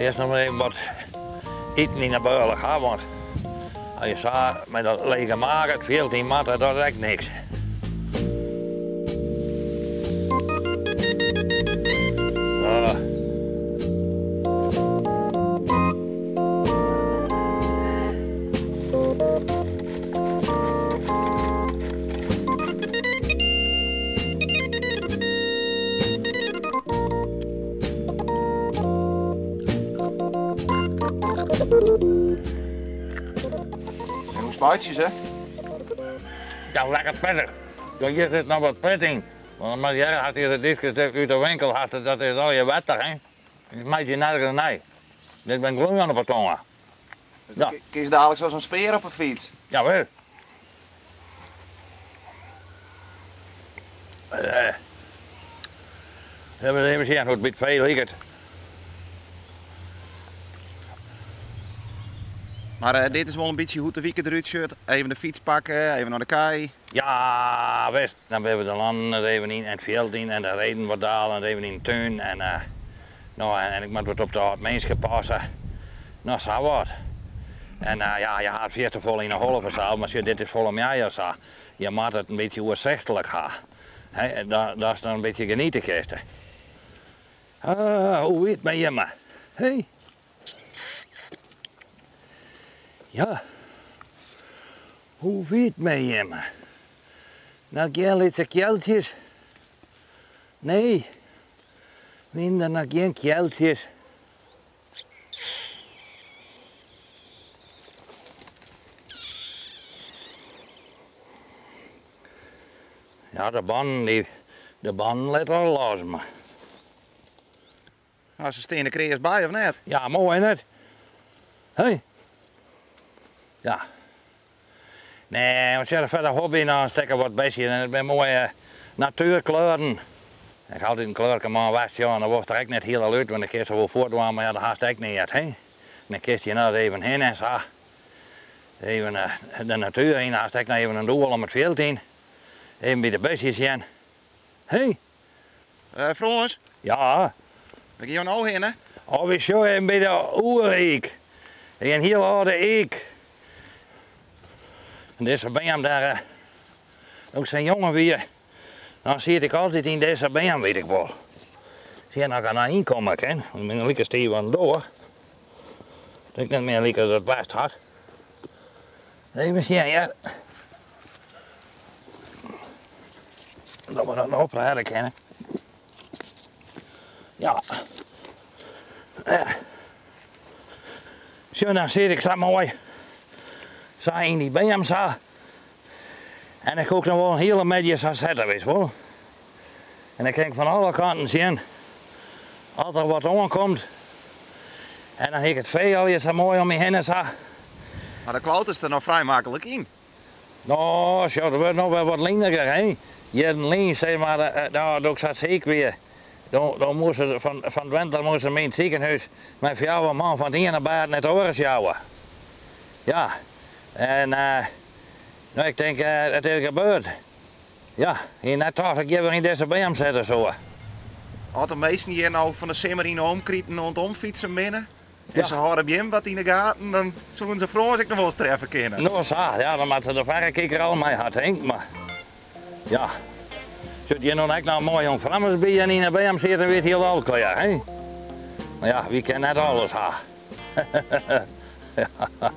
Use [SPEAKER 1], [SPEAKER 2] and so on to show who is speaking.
[SPEAKER 1] Earst noch mar even wat iten yn 'e bealch ha, want as je sa mei dat lege mage it fjild yn moatte, dat is ek niks. Ah.
[SPEAKER 2] En hoe spuitsje se?
[SPEAKER 1] Ja, lekker pittig. Ja, hjir sit noch wat pit yn. Want mar hjir hat hier de diskjes út de winkel, hat, dat is allegear wetter, hè. Dat meitsje je nergens nei. Dit bin gleon op 'e tonge.
[SPEAKER 2] Dus ja. Kinst dadelijk zoals een speer op een fiets.
[SPEAKER 1] Ja, wel. Uh, even sjen hoe't it by it fee liket.
[SPEAKER 2] Mar uh, dit is wol in bytsje hoe't de wike derút sjocht. Even de fyts pakke, even nei de kij.
[SPEAKER 1] Ja, wist. Dan binne we de lannen der even yn en it fjild yn en de reden wat dalen en even yn de tún. En, uh, no, en, ik moat wat op de âld minske passe. No, sa wat. En uh, ja, je ha it fierste folle yn 'e holle fansels, mar sjoch, dit is folle mear sa. Je moatte it in bytsje oersichtlik ha. Hè, dat is dan in bytsje geniete kinst. Ah, hoe wie it mei jimme? Hey. Ja. Hoe wie it mei jimme? Noch gjin lytse kealtsjes? Nee, wiene der noch gjin kealtsjes? Ja, de bannen, die, de bannen lit al los, mar.
[SPEAKER 2] Nou, se stean der kreas by, of net?
[SPEAKER 1] Ja, moai net. Hey. Ja. Nee, want sjoch, foar de hobby dan stekke wat besjes en it binne moaie natuerkleuren. Ik ha altyd in kleurke man west, ja, en dan wolst der ek net hiel út, want dan kinst se wol fuortdwaan, mar ja, dan hast ek neat, hè. En dan kinst hjir noch ris even hinne en sa. Even de natuer yn, hast ek noch even in doel om it fjild yn. Even by de besjes sjen. Hey.
[SPEAKER 2] Uh, Frâns?
[SPEAKER 1] Ja?
[SPEAKER 2] Wêr gean jo no hinne?
[SPEAKER 1] Oh, wy sjogge even by de oereik. In hiel âlde eik. En dizze beam dêr, eh, doe't ik sa'n jonge wie, dan siet ik altyd yn dizze beam, wit ik wol. Sjen oft ik der noch yn komme kin, want ik bin like stiif as in doar. Dat ik net mear lykas it west hat. Even sjen, hear. Dat we dat noch oprêde kinne. Ja. Sjoch, dan sit ik sa moai sa yn dy beam sa. En ik koe noch wol in hiele middei sa sitte, witst wol. En dan kin ik fan alle kanten sjen as der wat oankomt. En dan hie ik it fee allegear sa moai om my hinne sa.
[SPEAKER 2] Mar de klauterst der noch frij maklik yn.
[SPEAKER 1] No, sjoch, der wurdt no wer wat liniger, hè. Jierren lyn, sis mar, no, doe't ik sa siik wie, doe moast se fan 't winter moast se my yn it sikehûs mei fjouwer man fan it iene bêd nei it oare sjouwe. Ja, en no, ik tink, it is gebeurd. Ja, hie net tocht dat ik hjir wer yn dizze beam sitte soe.
[SPEAKER 2] As de minsken hjir no fan de simmer yn de omkriten oan it omfytsen binne en se hâlde by jim wat yn de gaten, dan soenen se Frâns ek noch wolris treffe kinne.
[SPEAKER 1] No sa, ja, dan moat se de ferrekiker al mei ha, tink, mar ja, sjocht hjir no ek noch moai om Frammers by en yn de beam sit, dan wie it hielendal klear, hè? Mar ja, wy kinne net alles ha. Ja.